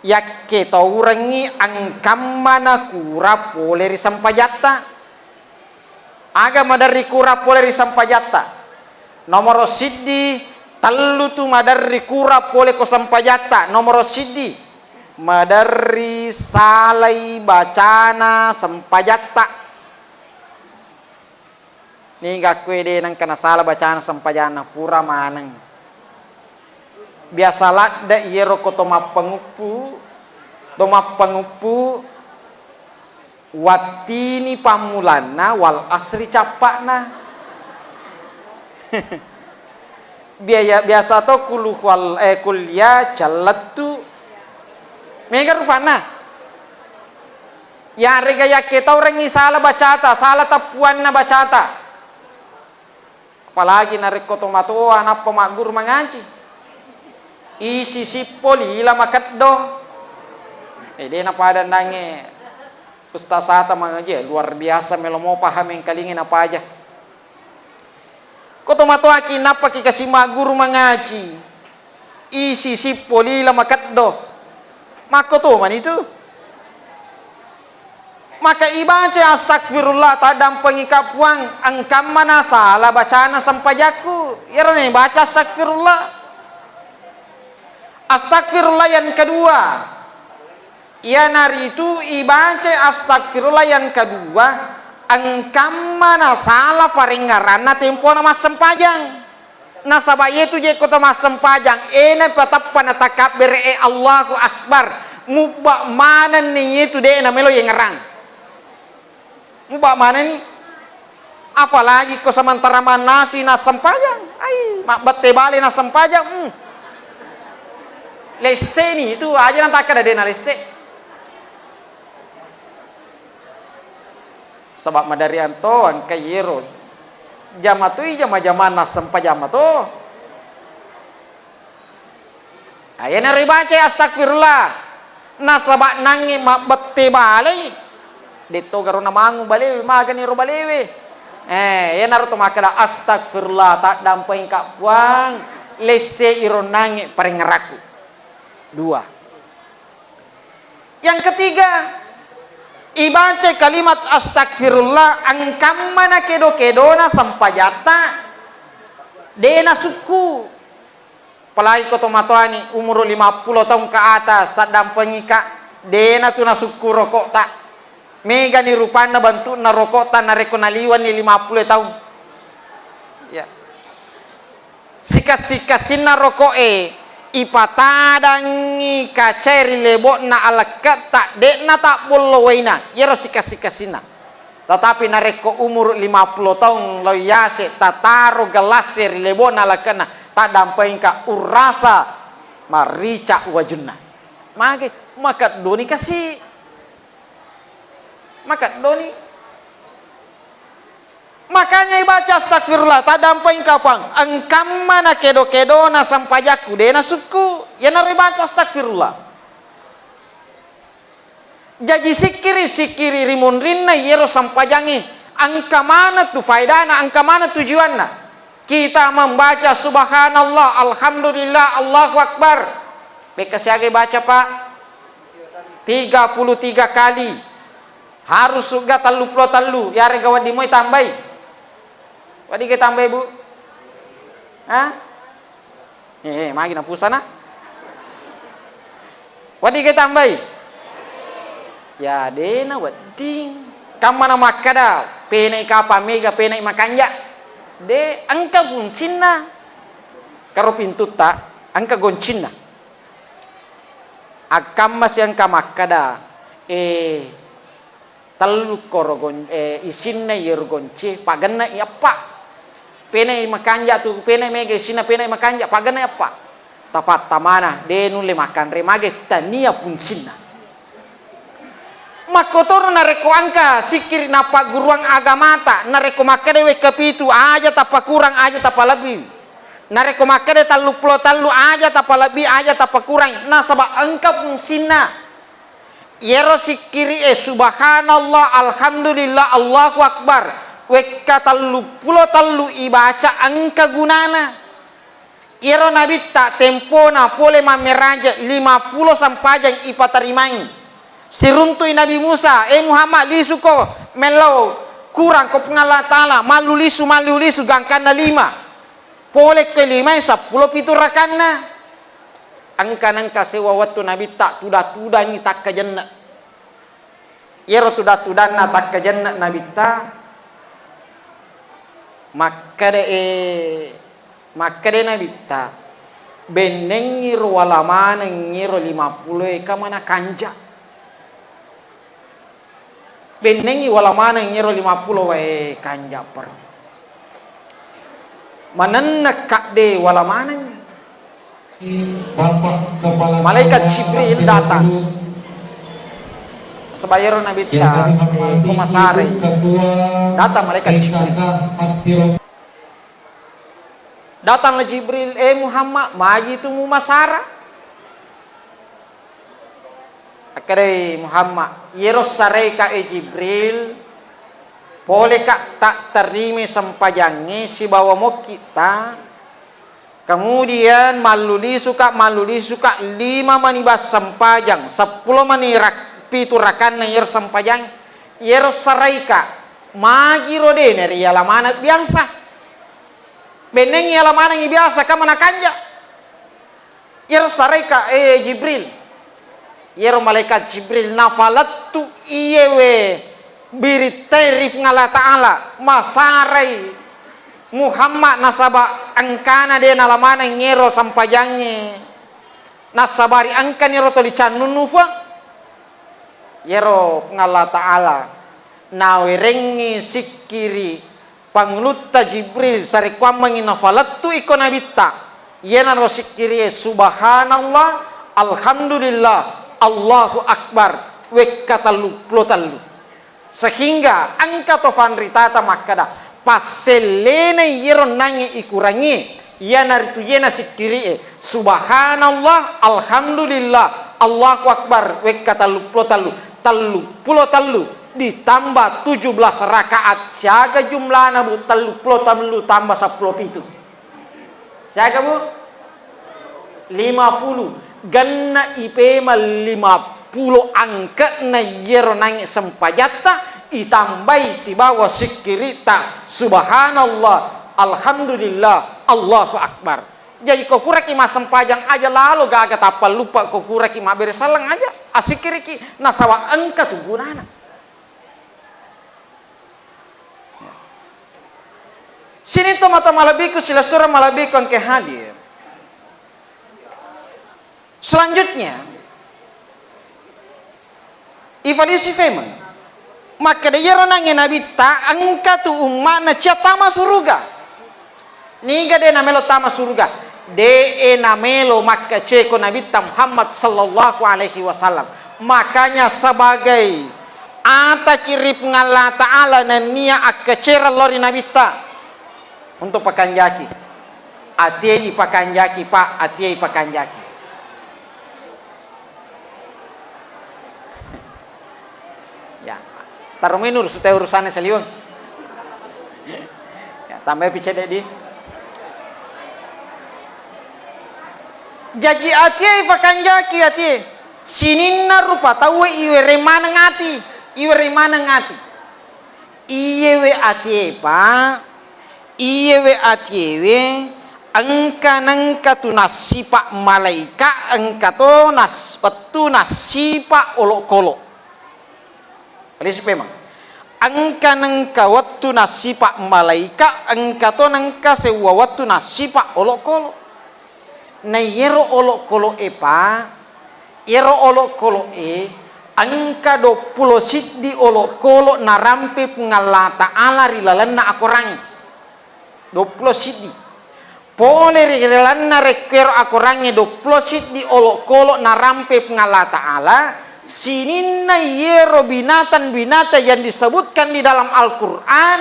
yakke taurengngi engkamma nakura pole ri sempajatta. Aga maderri kura pole ri sempajatta? Nomoro siddi, tellu tu maderri kura pole ko sempajatta. Nomoro siddi, maderri salai bacana sempajatta. Niga kue de nengka nasala bacana sempajanna, pura maneng. Biasa ladde iyero ko to mappanguppu, to mappanguppu wattini pammulanna wal asri cappa'na. Biaya-, biasa to kuluhual-, eh, kuliah callettu. Mega rupanna. Yarega yakke taurengngi sala bacata, sala tappuanna bacata. Apalagi narekko tomatoa nappa magguru mangaji. Isi sippo lila makeddo. Eh, de napada nangnge ustazata mangaji, eh, luar biasa melo mo paham engkalingi napaja. Ko tomatoaki nappaki kasi magguru mangaji. Isi sippo lila makeddo. Makko to mani tu. Maka ibaca astagfirullah, taddampengika Puang, engkamma nasala bacana sempajakku. Iyaro ni baca astagfirullah. Astagfirullah yang kedua. Iyanaritu ibaca astagfirullah yang kedua, engkamma nasala parengngeranna tempona massempajang. Nasaba iyetu je ko to massempajang, ena patappa natakabbere e Allahu Akbar, mubba manenni iyetu de namelo yengngerang. Mubba manenni. Apalagi ko sementara mannasi nassempajang, ai, mabbette bale nassempajang, hmm. Lesseni itu aja natakkeda de nalesse. Saba maderri anto engka yero jama toi jama-jamanna sempajang mato. Ayenaro ribacai astagfirullah. Nasaba nangnge mabbette balei. Detto garo namangu balewe, magani ro balewe. Eh, yenaro to makkeda astagfirullah, taddampengka Puang, lesse iro nangnge parengngerakku. Dua. Yang ketiga, ibaca kalimat astagfirullah, engkamma na kedo-kedona sempajatta, de nasukku. Apalagi ko tomatoani umuru lima puluh taung ke atas, taddampengika, dena tu nasukku rokokta. Megani rupanna bentukna rokokta narekko naliwenni lima puluh taung. Ya. Sikas-sikassinna roko'e ipatadangngi kacae ri lebo'na alekke'ta, de'na tabbollo waina, iyaro sikas-sikassinna. Tetapi narekko umuru lima puluh taung lao yase tataro gelasse ri lebo'na alekke'na, taddampengka urrasa marica wajunna. Mage, makeddoni kasi. Makeddoni. Makanya ibaca astagfirullah, taddampengka Puang. Engkamma na kedo-kedona sempajakku, de nasukku. Iyanaro ibaca astagfirullah. Jaji sikkiri-sikkiri ri munrinna iyaro sempajangnge. Engka maneng tu faedana, engka maneng tujuanna. Kita membaca subhanallah, alhamdulillah, Allahu Akbar. Bekka siaga baca, Pak? Tiga puluh tiga kali. Harus suga telluppulo tellu, yarega wedding moi tambai. Wedding ke tambai, Bu? Hah? Eh, eh, magi napusana? Wedding ke tambai? Ya, dena wedding. Kammana makkada, penai kapang mega, penai makanja. De, engka fungsinna. Karo pintutta, engka goncinna. Akkamma siengka makkada, eh, tellu koro gon-, eh, isinna iyero gonci, paggenna i eppa. Penai makanja tu, penai mega isinna, penai makanja, paggenna i eppa. Tafattamana, de nulle makkanre mage, tania fungsinna. Makkotoro narekko engka sikkiri nappagguruang agamata, narekko makkeda wekka pitu, aja tappakurang, aja tappalebbi. Narekko makkeda telluppulo tellu, aja tappalebbi, aja tappakurang, nasaba engka fungsinna. Iyaro sikkiri e, subhanallah, alhamdulillah, Allahu Akbar, wekka telluppulo tellu ibaca engka gunana. Iyaro Nabitta tempona pole mammeraje lima pulo sempajang ipatarimai. Siruntu'i Nabi Musa, "Eh Muhammad, lisuko, mellau kurang ko Puang Allah Ta'ala, mallu lisu, mallu lisu, gangkanna lima." Pole ko limae seppulo pitu rakanna. Engka nengka sewa wettu Nabitta tuda-tudangi takkajenne. Iyaro tuda-tudanna takkajenne Nabitta, makkeda, eh, makkeda Nabitta, "Bennengngi ro wala maneng iyaro lima pulo e, kamana kanja." Bennengngi wala maneng iyaro lima pulo wae kanja per. Manenna kadde wala maneng. Bapak Kepala Malaikat Keluarga Jibril datang. Sebab iyaro Nabitta, yang kami hormati, ko Masare. Ibu Ketua datang malaikat Jibril. P K K Mattiro. Datanglah Jibril, "Eh Muhammad, magi tu mumasara?" Akkedai Muhammad, "Iyero saraika e Jibril, poleka tatterima sempajangnge sibawa mokkitta, kemudian mallu lisuka, mallu lisuka lima mani bas sempajang, seppulo mani rak-, pitu rakanna iyero sempajang, iyero saraika, magiro de nariala maneng biasa." Bennengngi ala manengngi biasa, kamana kanja. Iyaro saraika, eh, Jibril. Iyaro malaikat Jibril nafalettu iyewe birittae ri Puang Allah Ta'ala, masarai Muhammad nasaba engkana de nala maneng iyero sempajangnge. Nassabari engkani ro toli cannunnu, Puang. Iyaro Puang Allah Ta'ala nawerengngi sikkiri pangulutta Jibril, sarekkuammengngi nafalettu iko Nabitta. Iyanaro sikkirie, Subhanallah, Alhamdulillah, Allahu Akbar, wekka telluppulo tellu. Sehingga engka to fanritata makkeda, passellenai iyero nangnge ikurangngi, iyanaritu iyena sikkirie, Subhanallah, Alhamdulillah, Allahu Akbar, wekka telluppulo tellu, telluppulo tellu ditambah tujuh belas rakaat, siaga jumlana, Bu? Telluppulo tellu tambah seppulo pitu. Siaga, Bu? Lima puluh. Genna ipemeng lima puluh angke'na iyero nangnge sempajatta, itambai sibawa sikkiritta, Subhanallah, Alhamdulillah, Allahu Akbar. Jaji, ko puraki massempajang aja lalo gaga tappallupa, ko puraki mabbere selleng aja, assikkiriki, nasaba engka tu gunana. Sining tomatoa malebbiku, silessureng malebbiku engke hadir. Selanjutnya, Iblisi femeng. Makkeda, iyaro nangnge nabitta engka tu umma'na cia tama suruga. Niga de namelo tama suruga? De e namelo makkaceko Nabitta Muhammad sallallahu alaihi wasallam. Makanya sebagai ataki ri Puang Allah Ta'ala nennia akkacereng lao ri Nabitta. Untuk pakanjaki. Atiei pakanjaki, Pak, atiei pakanjaki. Ya, taromai nurusu tau urusanna saliweng. Ya, tambai pi cedde di. Jaji atiei pakanjaki, atiei. Sininna rupa tauwe iwereng maneng ati, iwereng maneng ati. Iyewe atiepa, iyewe atiewe, engka nengka tu nassipa malaika, engka to nas-, wettu nassipa olokolo. Alisi pemang. Engka nengka wettu nassipa malaika, engka to nengka sewwa wettu nassipa olokolo. Na iyero olokolo epa, iyero olokolo e engka duappulo siddi olokolo narampe Puang Allah Ta'ala ri lalenna akorangnge. Duappulo siddi. Pole ri lalenna rekko ero akorangnge duappulo siddi olokolo narampe Puang Allah Ta'ala, sininna iyero binatang-binatang yang disebutkan di dalam Al-Quran,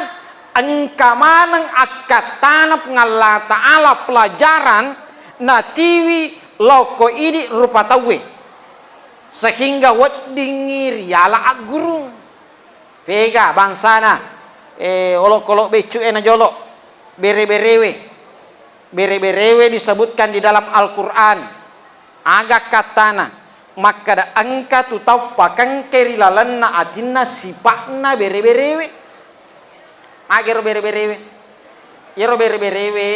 engka maneng akkattana Puang Allah Ta'ala pelajaran natiwi lao ko idi rupa tauwe, sehingga weddingngi riala aggurung. Pega bangsana, eh, olokolo beccu e najolo, bere-berewe. Bere-berewe disebutkan di dalam Al-Quran. Aga kattana? Makkeda, engka tu tau pakengke ri lalenna atinna sipa'na bere-berewe. Aga ero bere-berewe? Iyaro bere-berewe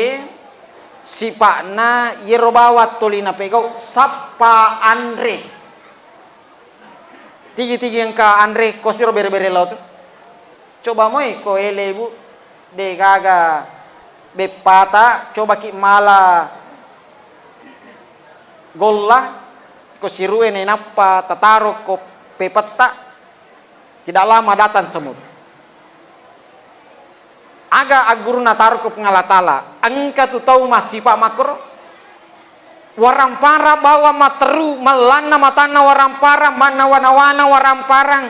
sipa'na iyaro bawang toli napegau sappa anre. Tigi-tigi engka anre ko siro bere-bere lao tu. Coba moi ko ele, Bu, de gaga beppata, cobaki mala golla, ko sirue nainappa tataro ko pepetta, tidak lama datang semut. Aga aggurunna taro ko Puang Allah Ta'ala, engka tu tau massipa makkoro. Warampara bawang matteru, mellanna matanna warampara, mannawa-nawana waramparang.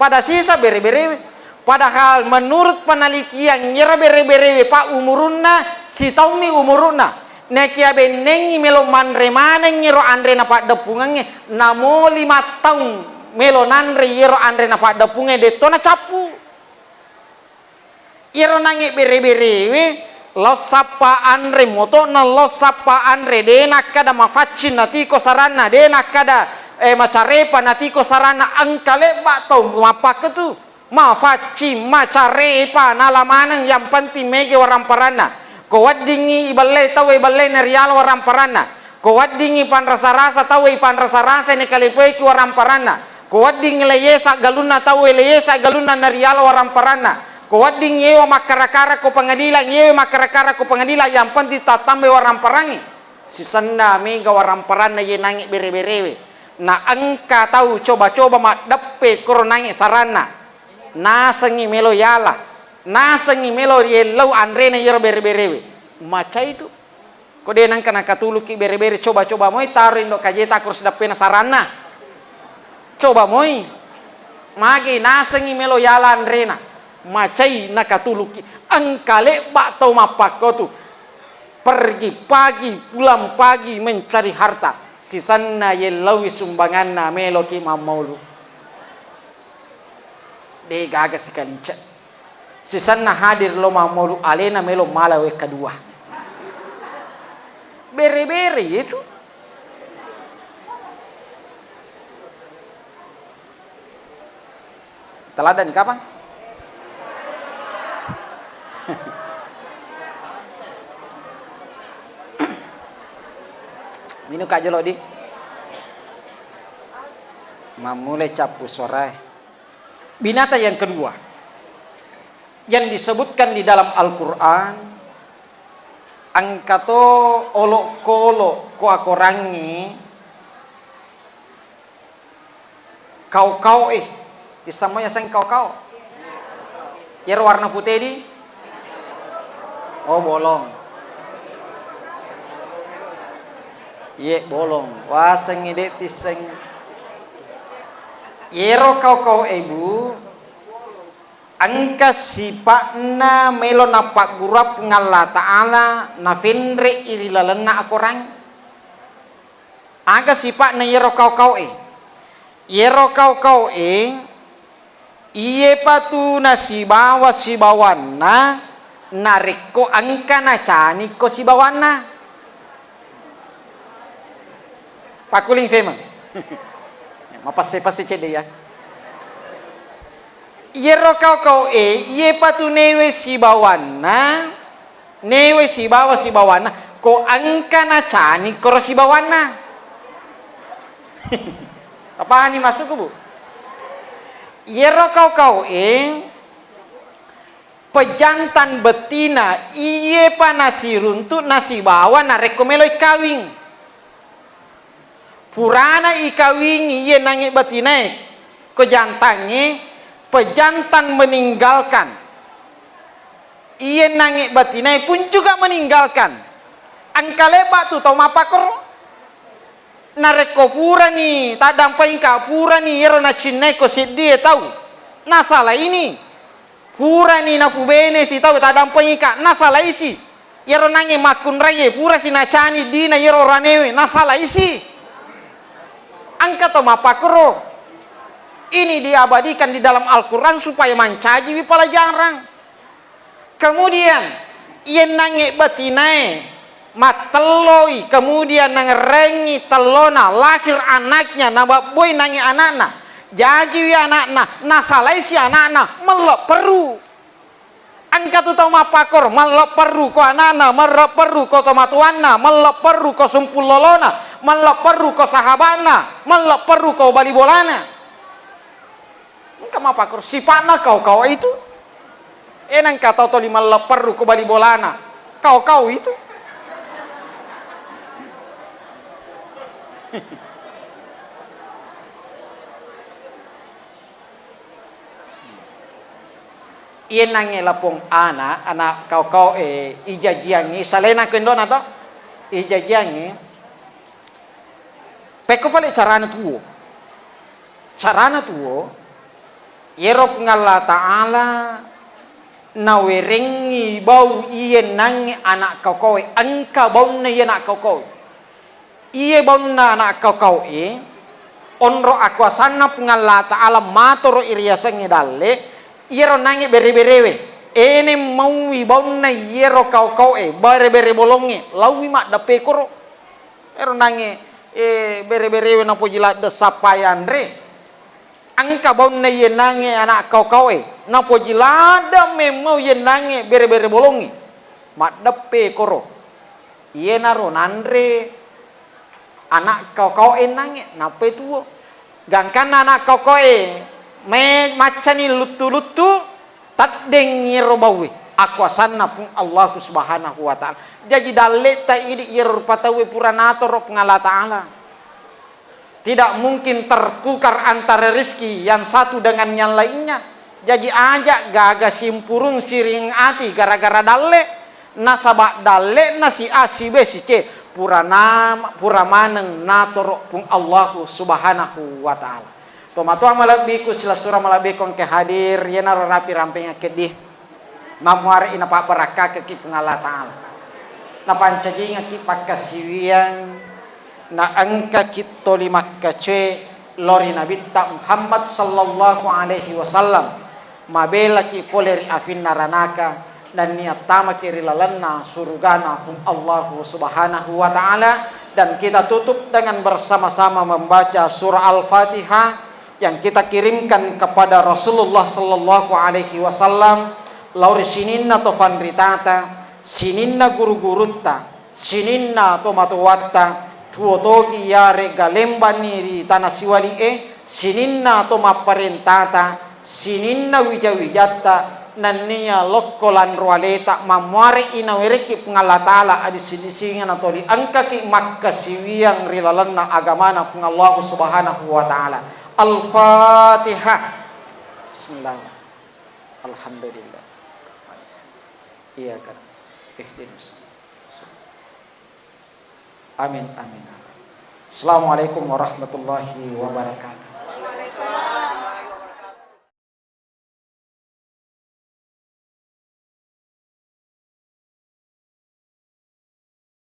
Pada sisa bere-berewe. Padahal menurut penelitian, iyaro bere-berewe pa umurunna, sitaummi umurunna. Nakia bennengngi melo manre maneng iyaro anrena paddeppungengnge, namo lima taung melo nanre iyaro anrena paddeppungengnge, detto nacappu. Iyaro nangnge bere-berewe, lao sappa anre moto, na lao sappa anre, de nakkada mafaccing natiko saranna, de nakkada, eh, macarepa natiko saranna, engka lebba tau mappakketu, mafaccing, macarepa, nala maneng, yang penting mega waramparanna. Ko weddingngi ibellei tauwe, ibellei nariala waramparanna. Ko weddingngi panrasa-rasa tauwe, ipanrasa-rasa nakalepoiki waramparanna. Ko weddingngi leyesa galunna tauwe, leyesa galunna nariala waramparanna. Ko weddingngi ewa makkara-kara ko pengadilan, yewe makkara-kara ko pengadilan, yang penting tattambai waramparangngi. Sisenna mega waramparanna ye nangnge bere-berewe. Na engka tau coba-coba maddeppe koro nangnge saranna. Nasengngi melo yala, nasengngi melo riellau anrena iyaro bere-berewe. Macai tu. Ko de nengka nakatuluki bere-bere, coba-coba moi taro indo kajeta ko ri sidappena saranna. Coba moi. Magi nasengngi melo yala anrena. Macai nakatuluki. Engka lebba tau mappakkotu. Pergi pagi, pulang pagi mencari harta. Sisenna yellaui sumbanganna meloki mammaulu. De gaga sikalice. Sisenna hadir lo mammaulu alena melo mala wekka dua. Bere-bere itu. Teladan kapang? Minung ka jolo di. Mammulai cappu suarae. Binatang yang kedua yang disebutkan di dalam Al-Quran, engka to olokolo ko akorangnge Kau-kau, eh. Tisseng mo yaseng kau-kau? Iyaro warna pute di? Oh, bolong. Iye, bolong. Wasengngi de' tisseng. Iyaro kau-kau e, Bu, engka sipa'na melo napaggurua Puang Allah Ta'ala, nafenre'i ri lalenna akorang. Aga sipa'na iyaro kau-kau e? Iyaro kau-kau e, iyepa tu nasibawa sibawanna narekko engka nacanikko sibawanna. Pakkuling femeng. Mapesse-pesse cedde ya. Iyaro kau-kau e, iyepa tu newe sibawanna, newe sibawa sibawanna, ko engka nacani koro sibawanna. Tapahani maksudku, Bu? Iyaro kau-kau e, pejantan bettina, iyepa nasiruntu nasibawa narekko meloi kawing. Purana ikawingi iye nangnge batinae ko jantangnge, pejantan meninggalkan. Iye nangnge batinae pun juga meninggalkan. Engka lebbak tu tau mappakkoro. Narekko purani taddampengka, purani iyaro nacinnae ko seddie tau, nasalaini. Purani napubene sitau taddampengika, nasalaisi. Iyaro nangnge makkunraie purasi nacani dina iyaro ranewe, nasalaisi. Engka to mappakkoro. Ini diabadikan di dalam Al-Quran supaya mancajiwi pelajaran. Kemudian, iye nangnge batinae mattelloi, kemudian nangerengngi tellona, lahir anaknya, nababboi nangnge anakna, jajiwi anakna, nasalaisi anakna, mellepperru. Engka tu tau mappakkoro, mellepperru ko anakna, mellepperru ko tomatoanna, mellepperru ko sumpullolona, mellepperru ko sahabatna, mellepperru ko bali bolana. Engka mappakkoro, sipa'na kau-kau itu. E, nengka tau toli mallepperru ko bali bolana. Kau-kau itu. Iye nangnge lapong ana, ana kau-kau e, ijajiangngi, salena kendona to? Ijajiangngi. Pekko fale carana tuo. Carana tuo, iyaro Puang Allah Ta'ala nawerengngi bau iye nangnge ana kau-kau e, engka baunna iye ana kau-kau e. Iye baunna ana kau-kau e, onro akuasanna Puang Allah Ta'ala matoro i riasengnge dalle, iyaro nangnge bere-berewe, eneng mauwi baunna iyaro kau-kau e, bere-bere bolongnge, lauwi maddeppe koro. Ero nangnge, eh, bere-berewe napoji ladde sappai anre. Engka baunna iye nangnge ana kau-kau e, napoji ladde memmau iye nangnge bere-bere bolongnge. Maddeppe koro. Iyenaro nanre ana kau-kau e nangnge, nappai tuo. Gangkanna ana kau-kau e, me-, maccani luttu-luttu, Teddeng iyaro bauwe, akuasanna Puang Allahu Subhanahu wa Ta'ala. Jaji, dalle'ta idi iyaro rupa tauwe pura natoro Puang Allah Ta'ala. Tidak mungkin tertukar antara rezeki yang satu dengan yang lainnya. Jaji, aja gaga simpurung siring ati gara-gara dalle, nasaba dalle'na si A, si B, si C pura na-, pura maneng natoro Puang Allahu Subhanahu wa Ta'ala. Tomatoa malebbiku, silessureng malebbiku engka hadir, iyanaro rapi rampengeng keddi. Mammuare'i napabbarakkake'ki Puang Allah Ta'ala. Napancajingekki pakkasiwiang, naengkaki toli makkacoe lao ri Nabitta Muhammad sallallahu alaihi wasallam. Mabelaki fole ri afinna ranaka, nennia tamaki ri lalenna surugana Puang Allahu Subhanahu wa Ta'ala. Dan kita tutup dengan bersama-sama membaca surah Al-Fatihah yang kita kirimkan kepada Rasulullah sallallahu alaihi wasallam, lao ri sininna to fanritata, sininna guru-gurutta, sininna to matoatta, Puo togi iyarega lembanni ri tana siwali'e, sininna to mapparentata, sininna wija-wijatta, nenniya lokko lanro aleta, mammuare'i nawerekki Puang Allah Ta'ala, adisini-singa natoli engkaki makkasiwiang ri lalenna agamana Puang Allahu Subhanahu wa Ta'ala. Al-Fatihah. Bismillah. Alhamdulillah. Iyyaka. Ihdinas. Amin, amin, amin. Assalamualaikum warahmatullahi wabarakatuh.